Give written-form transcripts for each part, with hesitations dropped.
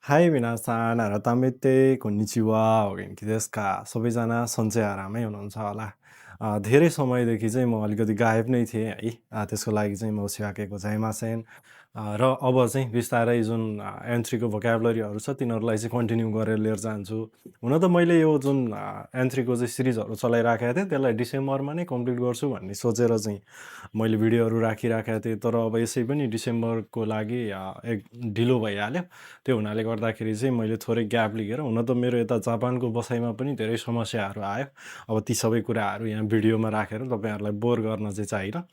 はい、皆さん、改めてこんにちは。お元気ですか? सबैजना सन्चै आरामै हुनुहुन्छ होला। धेरै समयदेखि चाहिँ म अलिकति गायब नै थिएँ है। त्यसको लागि चाहिँ म सिवाके गोजाइमासेन। र अब चाहिँ बिस्तारै जुन N3 को भोक्याबुलरीहरू छ तिनीहरूलाई चाहिँ कन्टिन्यू गरेर लिएर जान्छु। हुन त मैले यो जुन N3 को चाहिँ सिरिजहरू चलाइराखेको थिएँ त्यसलाई डिसेम्बरमा नै कम्प्लिट गर्छु भन्ने सोचेर चाहिँ मैले भिडियोहरू राखिराखेको थिएँ। तर अब यसै पनि डिसेम्बरको लागि एक ढिलो भइहाल्यो। त्यो हुनाले गर्दाखेरि चाहिँ मैले थोरै ग्याप लिएर हुन त मेरो यता जापानको बसाइमा पनि धेरै समस्याहरू आयो। अब ती सबै कुराहरू यहाँ भिडियोमा राखेर तपाईँहरूलाई बोर गर्न चाहिँ चाहिनँ।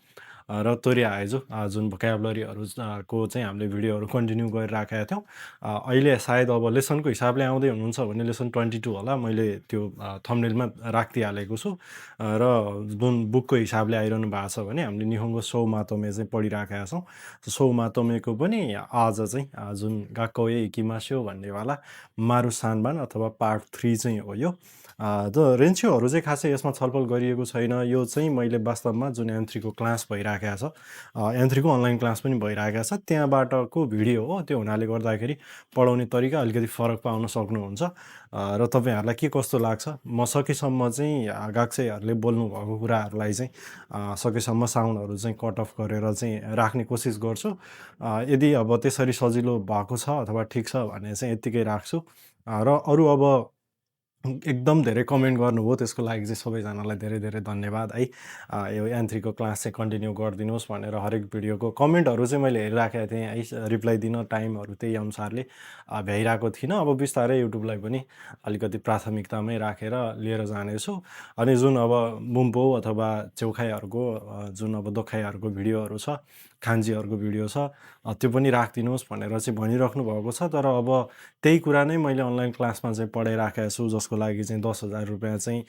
र तोरी आएछु जुन भोक्याबुलरीहरू को चाहिँ हामीले भिडियोहरू कन्टिन्यू गरिराखेका थियौँ। अहिले सायद अब लेसनको हिसाबले आउँदै हुनुहुन्छ भने लेसन 22 होला। मैले त्यो थम्बनेलमा राखिदिइहालेको छु। र जुन बुकको हिसाबले आइरहनु भएको छ भने हामीले निहोङ्गो सौ मातोमे चाहिँ पढिराखेका छौँ। सौ मातोमेको पनि आज चाहिँ जुन गाक्कोए इकिमास्यो भन्नेवाला मारु सानबान अथवा पार्ट 3 चाहिँ हो यो। रेन्च्योहरू चाहिँ खासै यसमा छलफल गरिएको छैन। यो चाहिँ मैले वास्तवमा जुन N3 को क्लास भइराखेको छ, N3 को अनलाइन क्लास पनि भइरहेको छ, त्यहाँबाटको भिडियो हो। त्यो हुनाले गर्दाखेरि पढाउने तरिका अलिकति फरक पाउन सक्नुहुन्छ। र तपाईँहरूलाई के कस्तो लाग्छ? म सकेसम्म चाहिँ गाक्सेहरूले बोल्नुभएको कुराहरूलाई चाहिँ सकेसम्म साउन्डहरू चाहिँ कट अफ गरेर चाहिँ राख्ने कोसिस गर्छु। यदि अब त्यसरी सजिलो भएको छ अथवा ठिक छ भने चाहिँ यत्तिकै राख्छु। र अरू अब एकदम धेरै कमेन्ट गर्नुभयो त्यसको लागि चाहिँ सबैजनालाई धेरै धेरै धन्यवाद है। यो N3 को क्लास चाहिँ कन्टिन्यू गरिदिनुहोस् भनेर हरेक भिडियोको कमेन्टहरू चाहिँ मैले हेरिराखेको थिएँ है। रिप्लाई दिन टाइमहरू त्यही अनुसारले भ्याइरहेको थिइनँ। अब बिस्तारै युट्युबलाई पनि अलिकति प्राथमिकतामै राखेर लिएर जानेछु। अनि जुन अब मुम्पो अथवा चेउखाइहरूको जुन अब दोखाइहरूको भिडियोहरू छ, खान्जीहरूको भिडियो छ, त्यो पनि राखिदिनुहोस् भनेर चाहिँ भनिराख्नु भएको छ। तर अब त्यही कुरा नै मैले अनलाइन क्लासमा चाहिँ पढाइराखेको छु, जसको लागि चाहिँ 10,000 रुपियाँ चाहिँ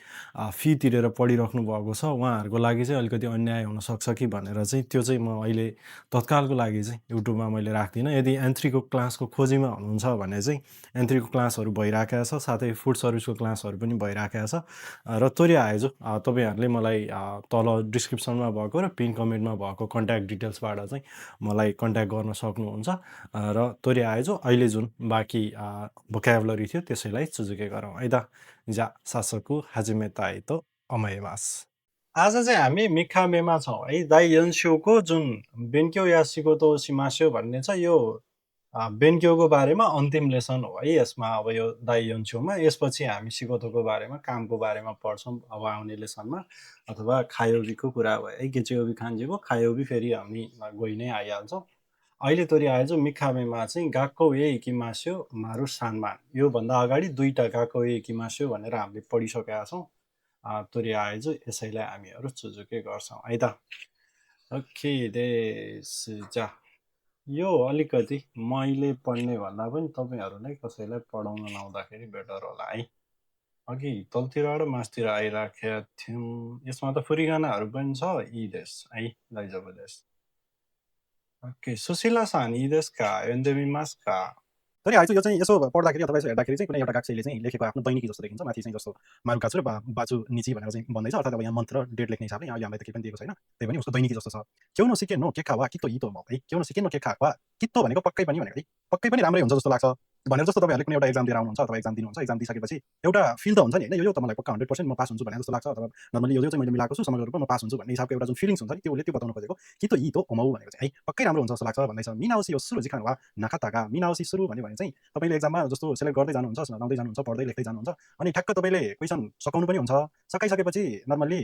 फी तिरेर पढिराख्नु भएको छ। उहाँहरूको लागि चाहिँ अलिकति अन्याय हुनसक्छ कि भनेर चाहिँ त्यो चाहिँ म अहिले तत्कालको लागि चाहिँ युट्युबमा मैले राख्दिनँ। यदि N3 को क्लासको खोजीमा हुनुहुन्छ भने चाहिँ N3 को क्लासहरू भइराखेको छ, साथै फुड सर्भिसको क्लासहरू पनि भइराखेको छ। र तोरी आएछु तपाईँहरूले मलाई तल डिस्क्रिप्सनमा भएको र पिन कमेन्टमा भएको कन्ट्याक्ट डिटेल्सबाट चाहिँ मलाई कन्ट्याक्ट गर्न सक्नुहुन्छ। र तोरी आएछु अहिले जुन बाँकी भोक्याबुलरी थियो त्यसैलाई सुजुके गरौँ है त। जा सासोकु हाजिमेताइ तो अमाइमास। आज चाहिँ हामी मिखामेमा छौँ है। दाइ यन्स्योको जुन बेन्क्यो या सिकोतो सिमास्यो भन्ने छ यो बेन्क्योको बारेमा अन्तिम लेसन हो है यसमा। अब यो दाइ यन्स्योमा यसपछि हामी सिकोतोको बारेमा कामको बारेमा पढ्छौँ अब आउने लेसनमा। अथवा खायोबीको कुरा भयो है, गेचेयोबी खान्जीको खायोबी फेरि हामी गइ नै आइहाल्छौँ। अहिले तोरी आएछ मिखामेमा चाहिँ गाक्कोए इकिमास्यो मारु सानमान। योभन्दा अगाडि दुईटा गाक्कोए इकिमास्यो भनेर हामीले पढिसकेका छौँ। तोरी आएछ यसैलाई हामीहरू सुजुके गर्छौँ है त। ओके जा यो अलिकति मैले पढ्ने भन्दा पनि तपाईँहरूलाई कसैलाई पढाउन लाउँदाखेरि बेटर होला है। अघि तलतिरबाट मासतिर आइराखेका थियौँ। यसमा त फुरिगानाहरू पनि छ। यी देश है, दाइजबो देश। ओके, सुशीला सान यी देश का एन्डेमिमास का। तरी आएछु यो चाहिँ यसो पढ्दाखेरि अथवा यसो हेर्दाखेरि चाहिँ कुनै एउटा गाक्सेले चाहिँ लेखेको आफ्नो दैनिकी जस्तो देखिन्छ। माथि चाहिँ जस्तो मारुकाछु र बाचु निची भनेर चाहिँ भन्दैछ। अर्थात् अब यहाँ मन्थ र डेट लेख्ने हिसाबले अहिले हामीलाई त केही पनि दिएको छैन। त्यही पनि उसको दैनिकी जस्तो छ। क्यौनो सिकेन नो केखा वा कितो इतो म है। क्यौनो सिकेन केखा वा कितो भनेको पक्कै पनि भनेको है। पक्कै पनि राम्रै हुन्छ जस्तो लाग्छ भनेर जस्तो तपाईँहरूले कुनै एउटा एक्जाम दिएर आउनुहुन्छ अथवा एक्जाम दिनुहुन्छ। एक्जाम दिइसकेपछि एउटा फिल त हुन्छ नि हैन, यो त मलाई पक्का 100% म पास हुन्छु भने जस्तो लाग्छ। अथवा नर्मली यो चाहिँ मैले मिलाएको छु समग्र रूपमा म पास हुन्छु भन्ने हिसाबको एउटा जुन फिलिङ्स हुन्छ नि त्यो बताउन खोजेको। कितो इतो ओमौ भनेको चाहिँ है पक्कै राम्रो हुन्छ जस्तो लाग्छ भन्दैछ। मिनाउसी यो सुरु जिखान वा नाखातागा मिनाउसी सुरु भन्यो भने चाहिँ तपाईँले एक्जाममा जस्तो सेलेक्ट गर्दै जानुहुन्छ, लाउँदै जानुहुन्छ, पढ्दै लेख्दै जानुहुन्छ। अनि ठ्याक्क तपाईँले क्वेसन सकाउनु पनि हुन्छ। सकाइसकेपछि नर्मल्ली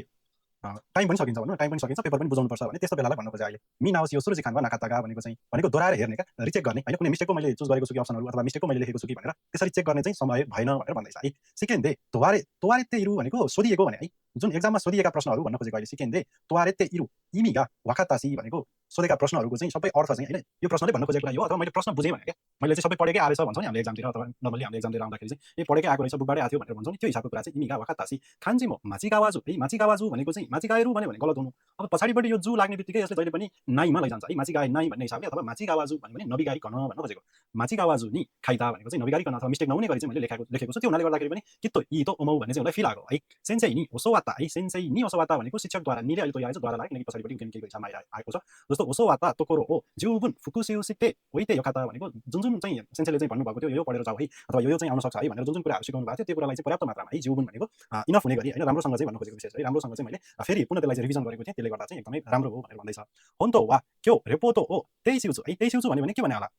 टाइम पनि सकिन्छ भनौँ न, टाइम पनि सकिन्छ, पेपर पनि बुझाउनुपर्छ भने त्यस्तो बेलालाई भन्नु खोजे अहिले। मिनाओस् यो सुरुचि खानमा नाकातागा भनेको चाहिँ भनेको दोहोऱ्याएर हेर्ने क्या, रिचेक गर्ने होइन। कुनै मिस्टेकको मैले चुज गरेको छु कि अप्सनहरू अथवा मिस्टेकको मैले लेखेको छु कि भनेर त्यसरी चेक गर्ने चाहिँ समय भएन भनेर भन्दैछ है। सिकेन्दे तोवारेत्ते इरु भनेको सोधिएको भने है, जुन एक्जाममा सोधिएका प्रश्नहरू भन्न खोजेको अहिले। सिकेन्दे तोवारेत्ते इरु इमिगा वाखातासी भनेको सोधेका प्रश्नहरूको चाहिँ सबै अर्थ चाहिँ होइन, यो प्रश्नले भन्न खोजेको कुरा यो अथवा मैले प्रश्न बुझेँ भने क्या। मैले चाहिँ सबै पढेकै आएछ भन्छौँ नि हामीले एक्जामतिर, अथवा नर्मली हामीले एक्जाम दिएर आउँदाखेरि चाहिँ ए पढेकै आएको रहेछ, बुकबाटै आएको थियो भनेर भन्छौँ नि, त्यो हिसाबको कुरा चाहिँ इमिगा वाखातासी खान्जिमो माचिगावाजु है। माचिगावाजु भनेको चाहिँ माचिगाएरु भन्यो भने गलत हुनु। अब पछाडिपट्टि यो जु लाग्ने बित्तिकै यसले जहिले पनि नाइमा लैजान्छ है, माचिगाए नाइ भन्ने हिसाबले। अथवा माचिगावाजु भन्यो भने नबिगाइकन भन्न खोजेको। माचिगावाजु नि खाइता भनेको चाहिँ नबिगाइकन अथवा मिस्टेक नहुने गरी चाहिँ मैले लेखेको छु। त्यो हुनाले गर्दाखेरि पनि कित्तो इ तो ओमौ भन्ने चाहिँ उसलाई फिल आएको है। सेन्सेई नि ओसोवाता है, सेन्सेई नि ओसोवाता भनेको शिक्षकद्वारा, निले अहिले तो आएछ द्वारा लाग्यो किनकि पछाडिपट्टि केही हिसाबमा आएको छ। जस्तो ओसो वाता तोकोरो ओ जिउबुन फुकुसिउ सिटे ओइते योकाता भनेको जुन चाहिँ सेन्सेले चाहिँ भन्नुभएको थियो यो पढेर जाऊ है अथवा यो चाहिँ आउन सक्छ है भनेर जुन कुराहरू सिकाउनु भएको थियो त्यो कुरालाई चाहिँ पर्याप्त मात्रामा है जिउबुन भनेको इनफ हुने गरी हैन राम्रोसँग चाहिँ भन्न खोजेको विशेष गरी राम्रोसँग चाहिँ मैले फेरि पुनः त्यसलाई चाहिँ रिभिजन गरेको थिएँ त्यसले गर्दा चाहिँ एकदमै राम्रो हो भनेर भन्दैछ होन्तो वा क्यो रेपोतो ओ तेइसिउचु है तेइसिउचु भन्यो भने के भन्यो होला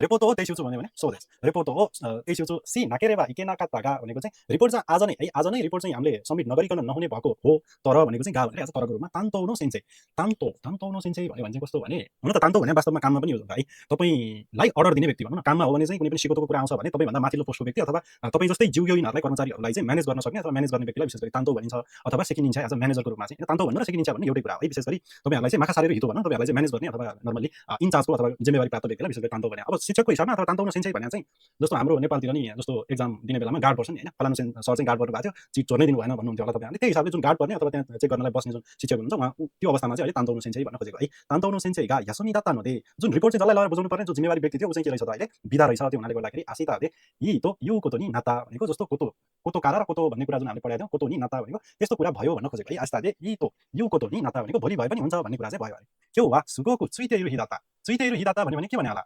रिपोर्ट हो तेइसिउचु भन्यो भने सोधेस रिपोर्ट हो तेइसिउचु सी नाकेरेबा इकेनाका तागा भनेको चाहिँ रिपोर्ट चाहिँ आज नै है आज नै रिपोर्ट चाहिँ हामीले सबमिट नगरिकन नहुने भएको हो तर भनेको चाहिँ गा भनेर आज तरको रूपमा तान्तौनो सेन्से तान्तौनो सेन्से भन्यो भने चाहिँ कस्तो भने हुन त तान्तो भने वास्तवमा काममा पनि युज हुन्छ है तपाईँलाई अर्डर दिने व्यक्ति भनौँ न काममा हो भने चाहिँ कुनै पनि सिकोतोको कुरा आउँछ भने तपाईँभन्दा माथिल्लो पोस्टको व्यक्ति अथवा तपाईँ जस्तै जिउ यिनीहरूलाई कर्मचारीहरूलाई चाहिँ म्यानेज गर्न सक्ने अथवा म्यानेज गर्ने व्यक्तिलाई विशेष गरी तान्तो भनिन्छ अथवा सेकिनिन्छ एज अ म्यानेजरको रूपमा चाहिँ तान्तो भन्नु र सेकिनिन्छ भन्ने एउटै कुरा हो है विशेष गरी तपाईँहरूलाई चाहिँ माखा सारेर हितो भनौँ तपाईँहरूलाई चाहिँ म्यानेज गर्ने अथवा नर्मली इन्चार्जको अथवा जिम्मेवारी प्राप्त व्यक्तिलाई विशेष गरी तान्तो भने अब शिक्षकको हिसाबमा अथवा तान्तो सेन्सै भने चाहिँ जस्तो हाम्रो नेपालतिर नि जस्तो एक्जाम दिने बेलामा गार्ड पर्छ नि हैन फलानु सर चाहिँ गार्ड पर्नु भएको थियो चिट चोर्नै दिनु भएन भन्नुहुन्थ्यो होला तपाईँहरूले त्यही हिसाबले जुन गार्ड पर्ने अथवा त्यहाँ चेक गर्नलाई बस्ने जुन शिक्षक हुनुहुन्छ उहाँ त्यो अवस्थामा चाहिँ अहिले तान्तौनो सेन्सै भन्न खोजेको है तान्तौनो सेन्सै गा यासुनी दाता नदे जुन रिपोर्ट चाहिँ जसलाई लगाएर बुझाउनु पर्ने जो जिम्मेवारी व्यक्ति थियो ऊ चाहिँ के रहेछ त अहिले बिदा रहेछ त्यो हुनाले गर्दाखेरि आसिता हदे यी तो यु कोतो नि नाता भनेको जस्तो कोतो कोतो कारा र कोतो भन्ने कुरा जुन हामीले पढाएको थियौँ कोतो नि नाता भनेको त्यस्तो कुरा भयो भन्न खोजेको है आसिता हदे यी तो यु कोतो नि नाता भनेको भोलि भए पनि हुन्छ भन्ने कुरा चाहिँ भयो अरे के वा सुगोको चुइतेरु हिदाता भन्यो भने के भन्यो होला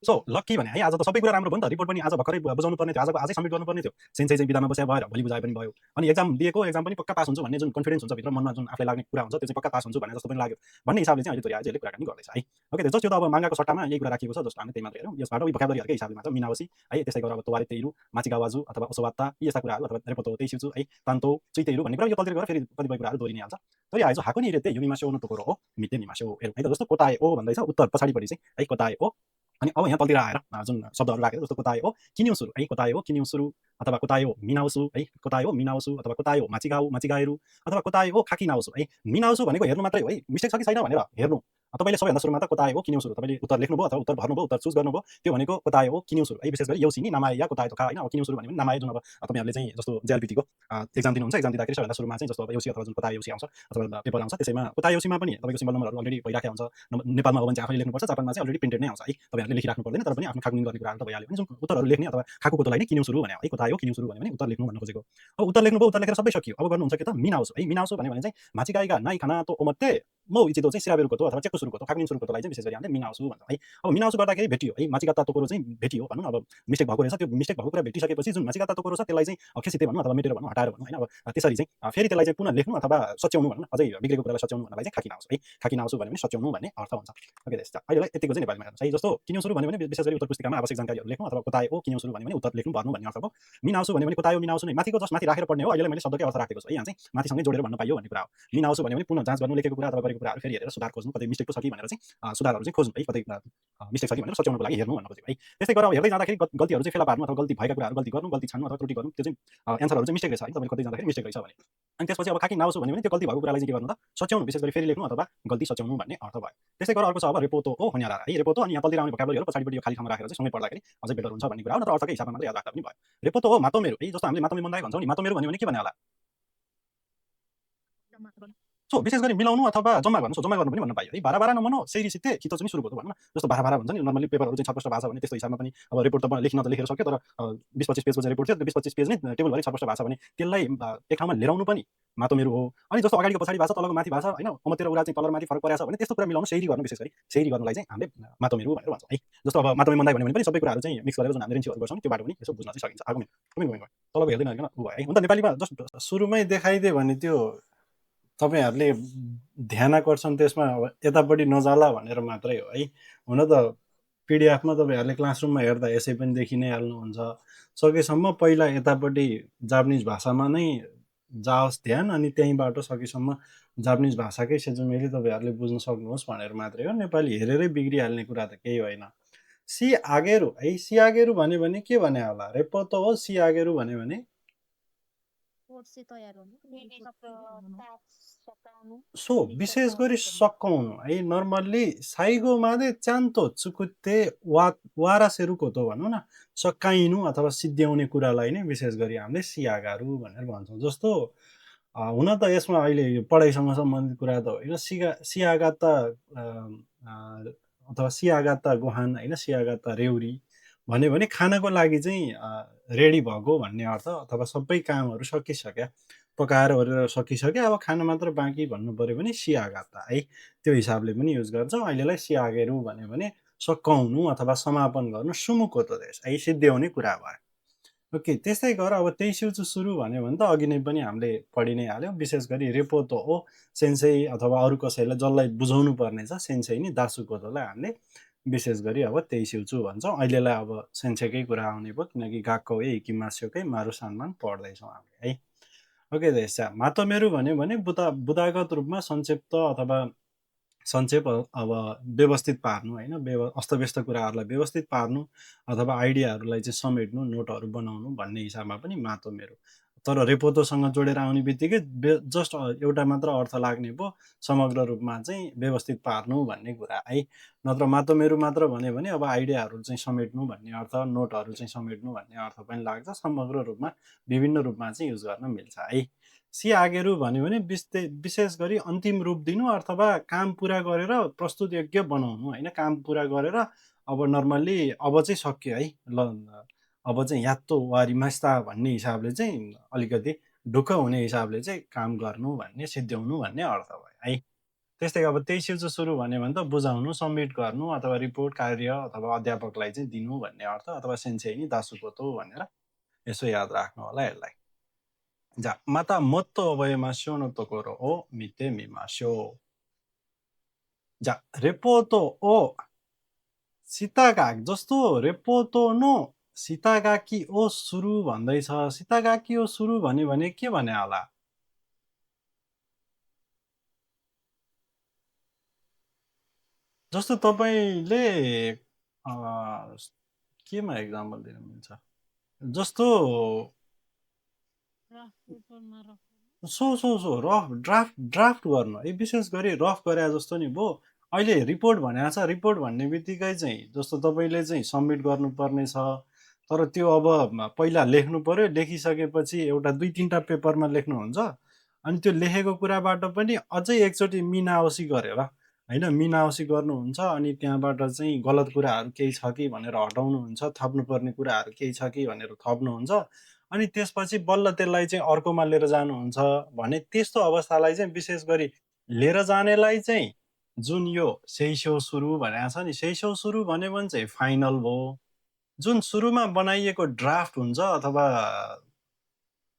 सो लक्की भने है आज त सबै कुरा राम्रो भयो नि त रिपोर्ट पनि आज भर्खरै बुझाउनु पर्ने थियो आजको आजै सबमिट गर्नुपर्ने थियो सेन्सै चाहिँ बिदामा बसेर भएर भोलि बुझाए पनि भयो अनि एक्जाम दिएको एक्जाम पनि पक्का पास हुन्छ भन्ने जुन कन्फिडेन्स हुन्छ भित्र मनमा जुन आफूलाई लाग्ने कुरा हुन्छ त्यो चाहिँ पक्का पास हुन्छ भने जस्तो पनि लाग्यो भन्ने हिसाबले चाहिँ अहिले तोरी आजले कुराकानी गर्दैछ है ओके जस्तो त्यो त अब माङ्गाको सट्टामा यही कुरा राखिएको छ जस्तो हामी त्यही मात्र हेरौँ यसबाट भोकाबुलरीहरुकै हिसाबले मात्र मिनावसी है त्यसै गरेर अब तोवारे तेइरु माचिगावाजु अथवा ओसोवात्ता यी यस्ता कुराहरू अथवा रेपोतो तेइसिउचु है तान्तो चुइतेइरु भन्ने कुरा यो तलतिर गएर फेरि कतिपय कुराहरू दोहोरिने हाल्छ तोरी आएछ हाकुनी रेते युमिमास्यो नो तोकोरो हो मिते निमास्यो हेरौँ है त जस्तो कोताए ओ भन्दैछ उत्तर पछाडिपट्टि चाहिँ है कोताए ओ अनि अब यहाँ तलतिर आएर जुन शब्दहरू राखेको जस्तो कोताए हो किन्युसुरु है कोताए हो किन्युसुरु अथवा कोताए हो मिनाउसु है कोताए हो मिनाउसु अथवा कोताए हो माचिगाएरु अथवा कोताए हो खाकिनाउसु है मिनाउसु भनेको हेर्नु मात्रै हो है मिस्टेक छ कि छैन भनेर हेर्नु तपाईँले सबैभन्दा सुरुमा त कोताए हो किन्युसुरु तपाईँले उत्तर लेख्नुभयो अथवा उत्तर भर्नुभयो उत्तर चुज गर्नुभयो त्यो भनेको कोताए हो किन्युसुरु है विशेष गरी यौसिनी नामाए या कोताए तोका होइन अब किन्युसुरु भन्यो भने नामाए जुन अब तपाईँहरूले चाहिँ जस्तो जेएलपिटीको एक्जाम दिनुहुन्छ एक्जाम दिँदाखेरि सबैभन्दा सुरुमा चाहिँ जस्तो अब यौसी अथवा जुन कोताए यौसी आउँछ अथवा पेपर आउँछ त्यसैमा कोताए यौसीमा पनि तपाईँको सिम्बल नम्बरहरू अलरेडी भइराखेको हुन्छ नेपालमा हो भने चाहिँ आफैले लेख्नुपर्छ जापानमा चाहिँ अलरेडी प्रिन्टेड नै आउँछ है तपाईँहरूले लेखिराख्नु पर्दैन तर पनि आफ्नो खाकुनिङ गर्ने कुराहरू त भइहाल्यो भने जुन उत्तरहरू लेख्ने अथवा खाको कोतोलाई नै किन्युसुरु भन्यो है कोताए हो किन्युसुरु भन्यो भने उत्तर लेख्नु भन्न खोजेको अब उत्तर लेख्नुभयो उत्तर लेखेर सबै सकियो अब गर्नुहुन्छ के त मिनाउसु है मिनाउसु भन्यो भने चाहिँ माचिगाइगा नाइ खाना त ओमत्ते मौ इचितो चाहिँ सिराबेरुको अथवा चेक्को सुरुको खाकुनिङ सुरुको लागि चाहिँ विशेष गरी हामीले मिनाउसु भन्छौँ है अब मिनाउसु गर्दाखेरि भेटियो है माचिगाता तोकोरो चाहिँ भेटियो भनौँ अब मिस्टेक भएको रहेछ त्यो मिस्टेक भएको कुरा भेटिसकेपछि जुन माचिगाता तोकोरो छ त्यसलाई चाहिँ खेसिते भनौँ अथवा मेटेर भनौँ हटाएर भनौँ होइन अब त्यसरी चाहिँ फेरि त्यसलाई चाहिँ पुनः लेख्नु अथवा सच्याउनु भनौँ अझै बिग्रेको कुरालाई सच्याउनु भन्नलाई चाहिँ खाकिनाउसु है खाकिनाउसु भन्यो भने सच्याउनु भन्ने अर्थ हुन्छ ओके त्यस्तो अहिले यतिको चाहिँ नेपालीमा हेर्नुहोस् है जस्तो किन्युसुरु भन्यो भने विशेष गरी उत्तर पुस्तिकामा आवश्यक जानकारीहरू लेख्नु अथवा कोताए हो किन्युसुरु भन्यो भने उत्तर लेख्नु भर्नु भन्ने अर्थ हो मिनाउसु भन्यो भने कोतायो मिनाउसु नै माथिको जस्ट माथि राखेर पढ्ने हो अहिले मैले शब्दकै अर्थ राखेको छु है यहाँ चाहिँ माथिसँगै जोडेर भन्न पाइयो भन्ने कुरा हो मिनाउसु भन्यो भने पुनः जाँच गर्नु लेखेको कुरा अथवा गरेको कुराहरू फेरि हेरेर सुधार खोज्नु कतै मिस्टेक छ कि भनेर चाहिँ सुधारहरू चाहिँ खोज्नु है कतै मिस्टेक छ कि भनेर सच्याउनको लागि हेर्नु भन्न खोजेको है त्यस्तै गरेर हेर्दै जाँदाखेरि गल्तीहरू चाहिँ फेला पार्नु अथवा गल्ती भएका कुराहरू गल्ती गर्नु गल्ती छान्नु अथवा त्रुटि गर्नु त्यो चाहिँ एन्सरहरू चाहिँ मिस्टेक रहेछ है तपाईँले कतै जाँदाखेरि मिस्टेक रहेछ भने अनि त्यसपछि अब खाकी नाउसु भन्यो भने त्यो गल्ती भएको कुरालाई चाहिँ के गर्नु त सच्याउनु विशेष गरी फेरि लेख्नु अथवा गल्ती सच्याउनु भन्ने अर्थ भयो त्यस्तै गरेर अर्को छ अब रेपोतो हो होन्यारा है रेपोतो अनि यहाँ तलतिर आउने भोकाबुलरीहरू पछाडिपट्टि यो खाली ठाउँमा राखेर चाहिँ सँगै पढ्दाखेरि अझै बेटर हुन्छ भन्ने कुरा हो नत्र अर्थकै हिसाबमा मात्रै याद राख्दा पनि भयो रेपोतो हो मातोमेरु है जस्तो हामीले मातोमे मन्दाइ भन्छौँ नि मातोमेरु भन्यो भने के भन्ने होला सो विशेष गरी मिलाउनु अथवा जम्मा गर्नु जम्मा गर्नु पनि भन्न पाइयो है बाह्र बाह्र नमनो सेरी सित्ते खिचो चाहिँ सुरु भयो भनौँ न जस्तो बाह्र बाह्र भन्छ नि नर्मली पेपरहरू चाहिँ छटपष्ट भाषा भने त्यस्तो हिसाबमा पनि अब रिपोर्ट त लेख्न त लेखेर सक्यो तर 20-25 पेजको चाहिँ रिपोर्ट थियो 20-25 पेज नै टेबलभरि छटपष्ट भाषा भने त्यसलाई एक ठाउँमा लिराउनु पनि मातोमेरु हो अनि जस्तो अगाडिको पछाडि भाषा तलको माथि भाषा होइन अमतिर उरा चाहिँ तल माथि फरक परेछ भने त्यस्तो कुरा मिलाउनु सेरी गर्नु विशेष गरी सेरी गर्नुलाई चाहिँ हामीले मातोमेरु भनेर भन्छौँ है जस्तो अब मातोमे मन्दाइ भन्यो भने पनि सबै कुराहरू चाहिँ मिक्स गरेर जुन हामीले रेन्चीहरू गर्छौँ त्यो बाटो पनि यसो बुझ्न चाहिँ सकिन्छ आगो तलको हेर्दैन होइन उ भयो है हुन्छ नेपालीमा जस्ट सुरुमै देखाइदियो भने त्यो तपाईँहरूले ध्यान आकर्षण त्यसमा अब यतापट्टि नजाला भनेर मात्रै हो है हुन त पिडिएफमा तपाईँहरूले क्लासरुममा हेर्दा यसै पनि देखि नै हाल्नुहुन्छ सकेसम्म पहिला यतापट्टि जापानिज भाषामा नै जाओस् ध्यान अनि त्यहीँबाट सकेसम्म जापानिज भाषाकै सेजुमेली तपाईँहरूले बुझ्न सक्नुहोस् भनेर मात्रै हो नेपाली हेरेरै बिग्रिहाल्ने कुरा त केही होइन सी आगेरु है सी आगेरु भन्यो भने के भने होला रेपोतो हो सी आगेरु भन्यो भने सो विशेष गरी सकाउनु है नर्मल्ली साइगो मादे चान्तो चुकुत्ते वारा सेरुको त भनौँ न सकाइनु अथवा सिद्ध्याउने कुरालाई नै विशेष गरी हामीले सियागारु भनेर भन्छौँ जस्तो हुन त यसमा अहिले पढाइसँग सम्बन्धित कुरा त होइन सियागाता अथवा सियागाता गोहान होइन सियागाता रेउरी भन्यो भने खानको लागि चाहिँ रेडी भएको भन्ने अर्थ अथवा सबै कामहरू सकिसक्यो पकाएर ओरेर सकिसक्यो अब खान मात्र बाँकी भन्नु पऱ्यो भने सियागाता है त्यो हिसाबले पनि युज गर्छौँ अहिलेलाई सियागेरु भन्यो भने सकाउनु अथवा समापन गर्नु सुमुकोतो देश है सिद्ध्याउने कुरा भयो ओके त्यस्तै गर अब तेइसिउचु सुरु भन्यो भने त अघि नै पनि हामीले पढि नै हाल्यौँ विशेष गरी रेपोतो हो सेन्सेई अथवा अरू कसैलाई जसलाई बुझाउनु पर्ने छ सेन्सेई नि दासुकोतोलाई हामीले विशेष गरी अब तेइसिउचु भन्छौँ अहिलेलाई अब सेन्सेकै कुरा आउने भयो किनकि गाक्को ए हिकिमास्योकै मारु सानमान पढ्दैछौँ हामीले है ओके देशा मातोमेरु भन्यो भने बुदागत रूपमा संक्षिप्त अथवा संक्षेप अब व्यवस्थित पार्नु होइन अस्तव्यस्त कुराहरूलाई व्यवस्थित पार्नु अथवा आइडियाहरूलाई चाहिँ समेट्नु नोटहरू बनाउनु भन्ने हिसाबमा पनि मातोमेरु तर रेपोतोसँग जोडेर आउने बित्तिकै जस्ट एउटा मात्र अर्थ लाग्ने पो समग्र रूपमा चाहिँ व्यवस्थित पार्नु भन्ने कुरा है नत्र मातोमेरु मात्र भन्यो भने अब आइडियाहरू चाहिँ समेट्नु भन्ने अर्थ नोटहरू चाहिँ समेट्नु भन्ने अर्थ पनि लाग्छ समग्र रूपमा विभिन्न रूपमा चाहिँ युज गर्न मिल्छ है सिआगेरु भन्यो भने विशेष गरी अन्तिम रूप दिनु अथवा काम पुरा गरेर प्रस्तुत योग्य बनाउनु होइन काम पुरा गरेर अब नर्मल्ली अब चाहिँ सक्यो है ल अब चाहिँ यात्तो वारिमास्ता भन्ने हिसाबले चाहिँ अलिकति ढुक्क हुने हिसाबले चाहिँ काम गर्नु भन्ने सिद्ध्याउनु भन्ने अर्थ भयो है त्यस्तै अब तेइसिउचो सुरु भन्यो भने त बुझाउनु सब्मिट गर्नु अथवा रिपोर्ट कार्य अथवा अध्यापकलाई चाहिँ दिनु भन्ने अर्थ अथवा सेन्सेई नि दासुकोतो भनेर यसो याद राख्नु होला यसलाई じゃあ、またもっと覚えましょうのところを見てみましょう。じゃあ、レポートを下書き、जस्तो रेपोर्टो नो सिता गाकी ओ सुरु भन्दैछ सिता गाकी ओ सुरु भन्यो भने के भने होला जस्तो तपाईले केमा एक्जाम्पल दिन मिल्छ जस्तो सो रफ ड्राफ्ट गर्नु है विशेष गरी रफ गरे जस्तो नि भो अहिले रिपोर्ट भनेको छ रिपोर्ट भन्ने बित्तिकै चाहिँ जस्तो तपाईँले चाहिँ सब्मिट गर्नुपर्ने छ तर त्यो अब पहिला लेख्नु पर्यो लेखिसकेपछि एउटा 2-3टा पेपरमा लेख्नुहुन्छ अनि त्यो लेखेको कुराबाट पनि अझै एकचोटि मिनावसी गरेर होइन मिनावसी गर्नुहुन्छ अनि त्यहाँबाट चाहिँ गलत कुराहरू केही छ कि भनेर हटाउनुहुन्छ थप्नुपर्ने कुराहरू केही छ कि भनेर थप्नुहुन्छ अनि त्यसपछि बल्ल त्यसलाई चाहिँ अर्कोमा लिएर जानुहुन्छ भने त्यस्तो अवस्थालाई चाहिँ विशेष गरी लिएर जानेलाई चाहिँ जुन यो सेइसो सुरु भनेको छ नि सेइसो सुरु भन्यो भने चाहिँ फाइनल भयो जुन सुरुमा बनाइएको ड्राफ्ट हुन्छ अथवा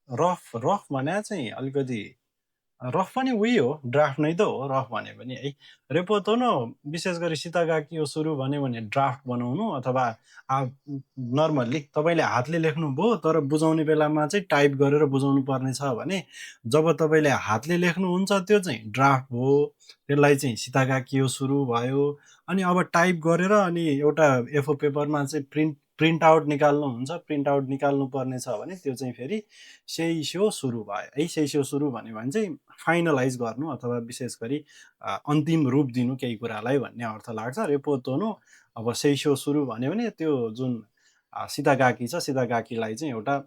रफ भने चाहिँ अलिकति रफ पनि उही हो ड्राफ्ट नै त हो रफ भने पनि है रेपोतो न विशेष गरी सितागाकी सुरु भन्यो भने ड्राफ्ट बनाउनु अथवा नर्मल्ली तपाईँले हातले लेख्नुभयो तर बुझाउने बेलामा चाहिँ टाइप गरेर बुझाउनु पर्ने छ भने जब तपाईँले हातले लेख्नुहुन्छ त्यो चाहिँ ड्राफ्ट हो त्यसलाई चाहिँ सितागाकी सुरु भयो अनि अब टाइप गरेर अनि एउटा एफओ पेपरमा चाहिँ प्रिन्ट आउट निकाल्नुहुन्छ प्रिन्ट आउट निकाल्नु पर्ने छ भने त्यो चाहिँ फेरि सेइसो सुरु भयो है सेइसो सुरु भन्यो भने चाहिँ फाइनलाइज गर्नु अथवा विशेष गरी अन्तिम रूप दिनु केही कुरालाई भन्ने अर्थ लाग्छ रेपोतोनो अब सेइसो सुरु भन्यो भने त्यो जुन सितागाकी छ सितागाकीलाई चाहिँ एउटा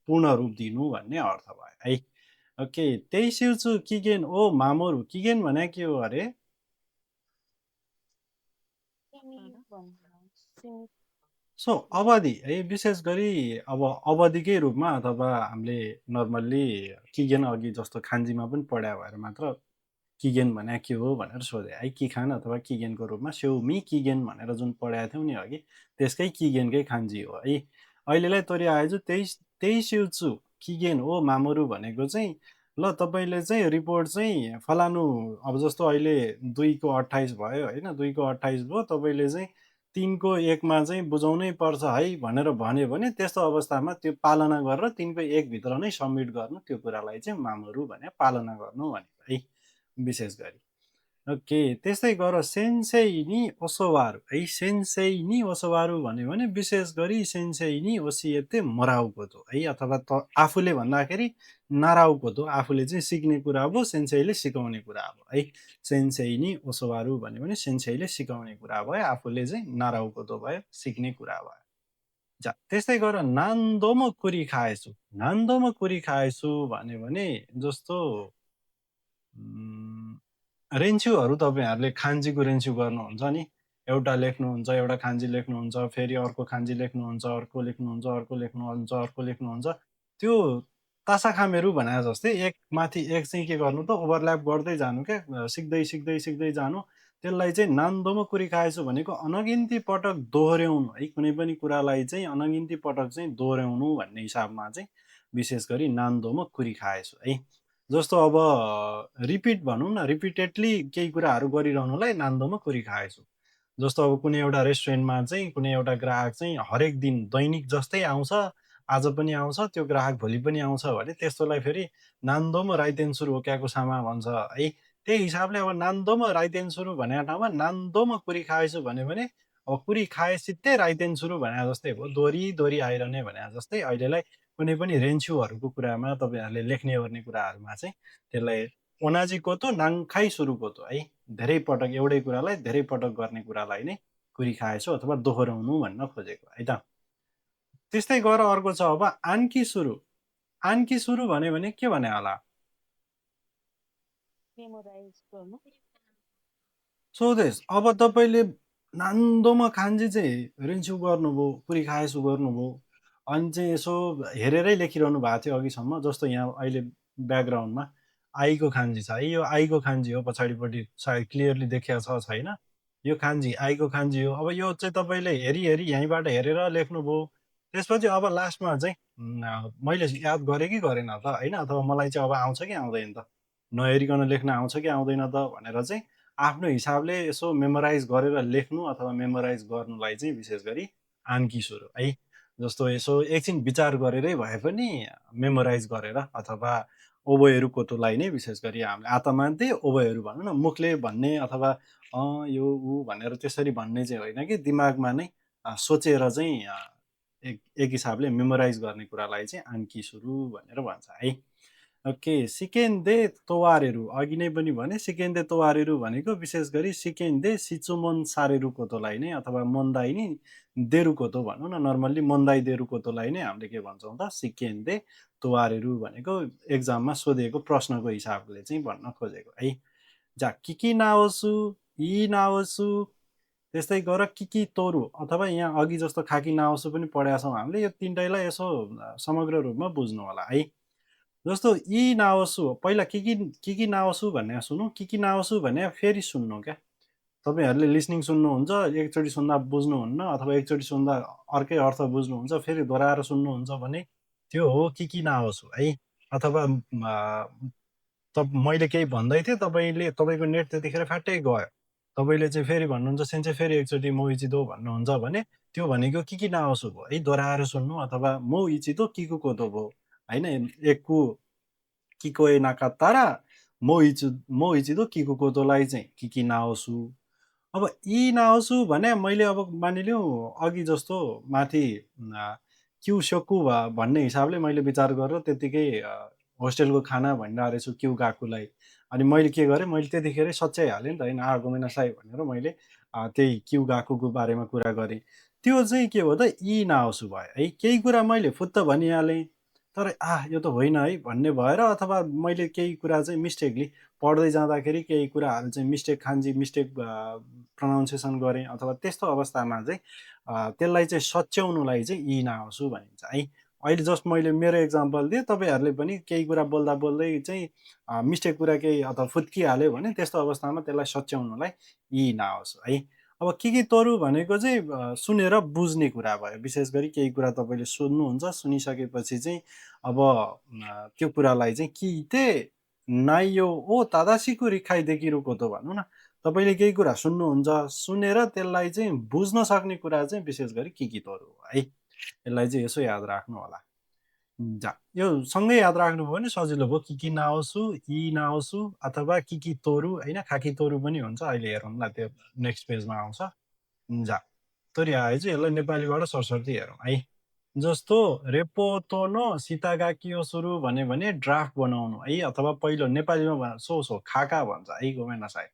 पूर्ण रूप दिनु भन्ने अर्थ भयो है ओके तेइसिउचु किगेन ओ मामोरु किगेन भने के हो अरे सो अवधि है विशेष गरी अब अवधिकै रूपमा अथवा हामीले नर्मल्ली किगेन अघि जस्तो खान्जीमा पनि पढायो भएर मात्र किगेन भने के हो भनेर सोधे है किखान अथवा किगेनको रूपमा सेउमी किगेन भनेर जुन पढाएको थियौँ नि अघि त्यसकै किगेनकै खान्जी हो है अहिलेलाई तोरी आएछु तेइसिउचु किगेन हो मामोरु भनेको चाहिँ ल तपाईँले चाहिँ रिपोर्ट चाहिँ फलानु अब जस्तो अहिले 2को 28 भयो होइन 2को 28 भयो तपाईँले चाहिँ 3को 1मा चाहिँ बुझाउनै पर्छ है भनेर भन्यो भने त्यस्तो अवस्थामा त्यो पालना गरेर 3को 1 भित्र नै सब्मिट गर्नु त्यो कुरालाई चाहिँ मामोरु भने पालना गर्नु भनेको है विशेष गरी ओके त्यस्तै गर सेन्सेई नि ओसोवारु है सेन्सेई नि ओसोवारु भन्यो भने विशेष गरी सेन्सेई नि ओसिएते मराउकोतो है अथवा आफूले भन्दाखेरि नाराउकोतो आफूले चाहिँ सिक्ने कुरा हो सेन्सेईले सिकाउने कुरा हो है सेन्सेई नि ओसोवारु भन्यो भने सेन्सेईले सिकाउने कुरा भयो आफूले चाहिँ नाराउकोतो भयो सिक्ने कुरा भयो जा त्यस्तै गर नान्दोमो कुरी खाएछु नान्दोमो कुरी खाएछु भन्यो भने जस्तो रेन्चुहरू तपाईँहरूले खान्जीको रेन्चु गर्नुहुन्छ नि एउटा लेख्नुहुन्छ एउटा खान्जी लेख्नुहुन्छ फेरि अर्को खान्जी लेख्नुहुन्छ अर्को लेख्नुहुन्छ अर्को लेख्नुहुन्छ अर्को लेख्नुहुन्छ त्यो तासा खामेरु भने जस्तै एक माथि एक चाहिँ के गर्नु त ओभरल्याप गर्दै जानु क्या सिक्दै सिक्दै सिक्दै जानु त्यसलाई चाहिँ नान्दोमा कुरिखाएछु भनेको अनगिन्ती पटक दोहोऱ्याउनु है कुनै पनि कुरालाई चाहिँ अनगिन्ती पटक चाहिँ दोहोऱ्याउनु भन्ने हिसाबमा चाहिँ विशेष गरी नान्दोमा कुरिखाएछु है जस्तो अब रिपिट भनौँ न रिपिटेडली केही कुराहरू गरिरहनुलाई नान्दोमा कुरिखाएछु जस्तो अब कुनै एउटा रेस्टुरेन्टमा चाहिँ कुनै एउटा ग्राहक चाहिँ हरेक दिन दैनिक जस्तै आउँछ आज पनि आउँछ त्यो ग्राहक भोलि पनि आउँछ भने त्यस्तोलाई फेरि नान्दोमा राइतेन्सुरु ओक्याको सामा भन्छ है त्यही हिसाबले अब नान्दोमा राइतेन्सुरु भनेको ठाउँमा नान्दोमा कुरी खाएछु भन्यो भने अब कुरी खाएसितै राइतेन्सुरु भने जस्तै भयो दोहोरी दोहोरी आइरहने भने जस्तै अहिलेलाई कुनै पनि रेन्चुहरूको कुरामा तपाईँहरूले लेख्ने गर्ने कुराहरूमा चाहिँ त्यसलाई ओनाजी कोतो नाङखाइ सुरु कोतो है धेरै पटक एउटै कुरालाई धेरै पटक गर्ने कुरालाई नै कुरी खाएछु अथवा दोहोऱ्याउनु भन्न खोजेको है त त्यस्तै गरेर अर्को छ अब आन्की सुरु भन्यो भने के भने होला सोधेस अब तपाईँले नान्दोमा खान्जी चाहिँ रिन्चु गर्नुभयो पुरी खाएसु गर्नुभयो अनि चाहिँ यसो हेरेरै लेखिरहनु भएको थियो अघिसम्म जस्तो यहाँ अहिले ब्याकग्राउन्डमा आईको खान्जी छ है यो आईको खान्जी हो पछाडिपट्टि सायद क्लियरली देखिया छ छैन यो खान्जी आईको खान्जी हो अब यो चाहिँ तपाईँले हेरी हेरी यहीँबाट हेरेर लेख्नुभयो त्यसपछि अब लास्टमा चाहिँ मैले याद गरेँ कि गरेन त होइन अथवा मलाई चाहिँ अब आउँछ कि आउँदैन त नहेरिकन लेख्न आउँछ कि आउँदैन त भनेर चाहिँ आफ्नो हिसाबले यसो मेमोराइज गरेर लेख्नु अथवा मेमोराइज गर्नुलाई चाहिँ विशेष गरी आन्की सुरु है जस्तो यसो एकछिन विचार गरेरै भए पनि मेमोराइज गरेर अथवा ओबोहरू कोतोलाई नै विशेष गरी हामीले आत्मान्ते ओबोहरू भनौँ न मुखले भन्ने अथवा यो ऊ भनेर त्यसरी भन्ने चाहिँ होइन कि दिमागमा नै सोचेर चाहिँ एक हिसाबले मेमोराइज गर्ने कुरालाई चाहिँ आन्की सुरु भनेर भन्छ है ओके सिकेन्दे तोवारेरु अघि नै पनि भने सिकेन्दे तोवारेरु भनेको विशेष गरी सिकेन्दे सिचुमोन सारेरु कोतोलाई नै अथवा मोन्दाई नि देरु कोतो भनौँ न नर्मल्ली मोन्दाई देरु कोतोलाई नै हामीले के भन्छौँ त सिकेन्दे तोवारेरु भनेको एक्जाममा सोधेको प्रश्नको हिसाबले चाहिँ भन्न खोजेको है जा किकी नाओसु इ नाओसु त्यस्तै गर किकी तोरु अथवा यहाँ अघि जस्तो खाकी नाओसु पनि पढेका छौँ हामीले यो तिनटैलाई यसो समग्र रूपमा बुझ्नु होला है जस्तो इ नाओसु पहिला किकी नाओसु भन्ने सुनौँ किकी नाओसु भने फेरि सुन्नु क्या तपाईँहरूले लिसनिङ सुन्नुहुन्छ एकचोटि सुन्दा बुझ्नुहुन्न अथवा एकचोटि सुन्दा अर्कै अर्थ बुझ्नुहुन्छ फेरि दोहोऱ्याएर सुन्नुहुन्छ भने त्यो हो किकी नाओसु है अथवा मैले केही भन्दै थिएँ तपाईँको नेट त्यतिखेर फ्याट्टै गयो तपाईँले चाहिँ फेरि भन्नुहुन्छ सेन्चे फेरि एकचोटि मो इचिदो भन्नुहुन्छ भने त्यो भनेको किकी नाओसु भयो है दोहोऱ्याएर सुन्नु अथवा मो इचिदो किकु कोतो भयो होइन एकु किकोए नाकातारा मो इचिदो किकु कोतोलाई चाहिँ किकी नाओसु अब इ नाओसु भने मैले अब मानिलिउँ अघि जस्तो माथि क्यु सोकु भन्ने हिसाबले मैले विचार गरेर त्यतिकै होस्टेलको खाना भनिरहेको रहेछु क्यु गाकुलाई अनि मैले के गरेँ मैले त्यतिखेरै सच्याइहालेँ नि त होइन आगोमेना साई भनेर मैले त्यही क्यु गाकुको बारेमा कुरा गरेँ त्यो चाहिँ के हो त इ नाओसु भयो है केही कुरा मैले फुत्त भनिहालेँ तर यो त होइन है भन्ने भएर अथवा मैले केही कुरा चाहिँ मिस्टेकली पढ्दै जाँदाखेरि केही कुराहरू चाहिँ मिस्टेक प्रनाउन्सिएसन गरेँ अथवा त्यस्तो अवस्थामा चाहिँ त्यसलाई चाहिँ सच्याउनुलाई चाहिँ इ नाओसु भनिन्छ है अहिले जस्ट मैले मेरो एक्जाम्पल दिएँ तपाईँहरूले पनि केही कुरा बोल्दा बोल्दै चाहिँ मिस्टेक कुरा केही अथवा फुत्किहाल्यो भने त्यस्तो अवस्थामा त्यसलाई सच्याउनुलाई इ नाओसु है अब के तोरु भनेको चाहिँ सुनेर बुझ्ने कुरा भयो विशेष गरी केही कुरा तपाईँले सुन्नुहुन्छ सुनिसकेपछि चाहिँ अब त्यो कुरालाई चाहिँ किते नाइयो ओ तादासीको रिखाइ देखिरुको त भनौँ न तपाईँले केही कुरा सुन्नुहुन्छ सुनेर त्यसलाई चाहिँ बुझ्न सक्ने कुरा चाहिँ विशेष गरी कि तोरु हो है यसलाई चाहिँ यसो याद राख्नु होला जा यो सँगै याद राख्नुभयो भने सजिलो भयो किकी नाओसु इ नाओसु अथवा किकी तोरु होइन खाकी तोरु पनि हुन्छ अहिले हेरौँला त्यो नेक्स्ट पेजमा आउँछ जा तोरी आए चाहिँ यसलाई नेपालीबाट सरसर्ती हेरौँ है जस्तो रेपो तोनो सितागाकियो सुरु भन्यो भने ड्राफ्ट बनाउनु है अथवा पहिलो नेपालीमा सो खाका भन्छ है गोमेना साई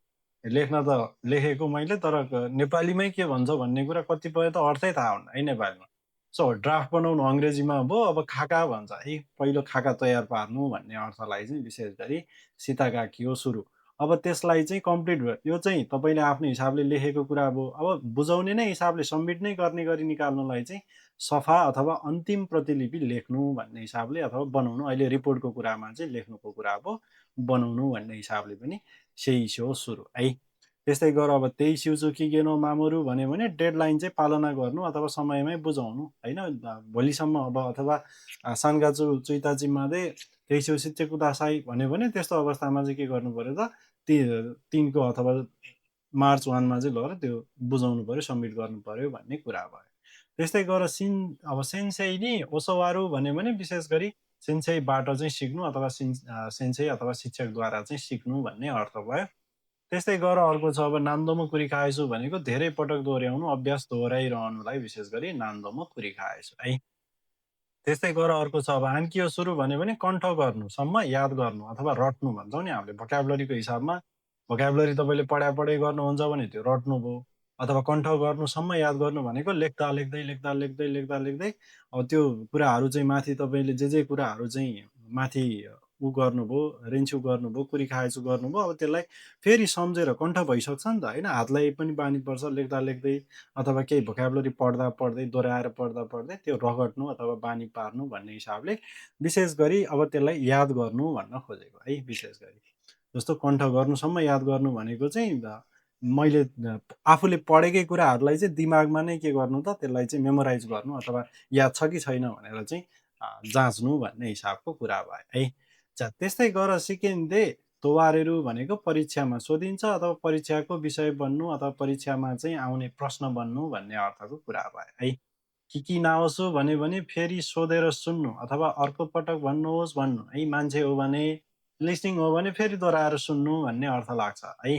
लेख्न त लेखेको मैले तर नेपालीमै के भन्छ भन्ने कुरा कतिपय त अर्थै थाहा हुन्न है नेपालीमा सो ड्राफ्ट बनाउनु अङ्ग्रेजीमा भयो अब खाका भन्छ है पहिलो खाका तयार पार्नु भन्ने अर्थलाई चाहिँ विशेष गरी सितागाकियो सुरु अब त्यसलाई चाहिँ कम्प्लिट भयो यो चाहिँ तपाईँले आफ्नो हिसाबले लेखेको कुरा अब बुझाउने नै हिसाबले सब्मिट नै गर्ने गरी निकाल्नुलाई चाहिँ सफा अथवा अन्तिम प्रतिलिपि लेख्नु भन्ने हिसाबले अथवा बनाउनु अहिले रिपोर्टको कुरामा चाहिँ लेख्नुको कुरा अब बनाउनु भन्ने हिसाबले पनि सेइसो सुरु है। त्यस्तै गरेर अब तेइसिउचु किगेनो मामोरु भन्यो भने डेडलाइन चाहिँ पालना गर्नु अथवा समयमै बुझाउनु होइन। भोलिसम्म अब अथवा सानगाचु चुइताचिमादे तेइसिउ सिच्चे कुदासाई भन्यो भने त्यस्तो अवस्थामा चाहिँ के गर्नु पर्यो त तिनको अथवा मार्च 1 मा चाहिँ लगेर त्यो बुझाउनु पर्यो सब्मिट गर्नु पर्यो भन्ने कुरा भयो। त्यस्तै गरेर अब सेन्सेई नि ओसोवारु भन्यो भने विशेष गरी सेन्सेईबाट चाहिँ सिक्नु अथवा सेन्सेई अथवा शिक्षकद्वारा चाहिँ सिक्नु भन्ने अर्थ भयो। त्यस्तै गरेर अर्को छ अब नान्दोमो कुरिखाएछु भनेको धेरै पटक दोहोऱ्याउनु अभ्यास दोहोऱ्याइरहनुलाई विशेष गरी नान्दोमो कुरिखाएछु है। त्यस्तै गरेर अर्को छ अब आन्कियो सुरु भन्यो भने कण्ठ गर्नुसम्म याद गर्नु अथवा रट्नु भन्छौँ नि हामीले भोक्याबुलरीको हिसाबमा। भोक्याबुलरी तपाईँले पढाइ गर्नुहुन्छ भने त्यो रट्नु भयो अथवा कण्ठ गर्नुसम्म याद गर्नु भनेको लेख्दा लेख्दै लेख्दा लेख्दै लेख्दा लेख्दै अब त्यो कुराहरू चाहिँ माथि तपाईँले जे कुराहरू चाहिँ माथि ऊ गर्नुभयो रेन्छु गर्नुभयो कुरिखाएछु गर्नुभयो अब त्यसलाई फेरि सम्झेर कण्ठ भइसक्छ नि त होइन। हातलाई पनि बानी पर्छ लेख्दा लेख्दै अथवा केही भोक्याबुलरी पढ्दा पढ्दै दोहोऱ्याएर पढ्दा पढ्दै त्यो रगट्नु अथवा बानी पार्नु भन्ने हिसाबले विशेष गरी अब त्यसलाई याद गर्नु भन्न खोजेको है। विशेष गरी जस्तो कण्ठ गर्नुसम्म याद गर्नु भनेको चाहिँ मैले आफूले पढेकै कुराहरूलाई चाहिँ दिमागमा नै के गर्नु त त्यसलाई चाहिँ मेमोराइज गर्नु अथवा याद छ कि छैन भनेर चाहिँ जाँच्नु भन्ने हिसाबको कुरा भयो है। त्यस्तै गरेर सिकेन्डे तोवारेरु भनेको परीक्षामा सोधिन्छ अथवा परीक्षाको विषय बन्नु अथवा परीक्षामा चाहिँ आउने प्रश्न बन्नु भन्ने अर्थको कुरा भयो है। कि नाओसु भन्यो भने फेरि सोधेर सुन्नु अथवा अर्को पटक भन्नुहोस् भन्नु है। मान्छे हो भने लिस्निङ हो भने फेरि दोहोऱ्याएर सुन्नु भन्ने अर्थ लाग्छ है।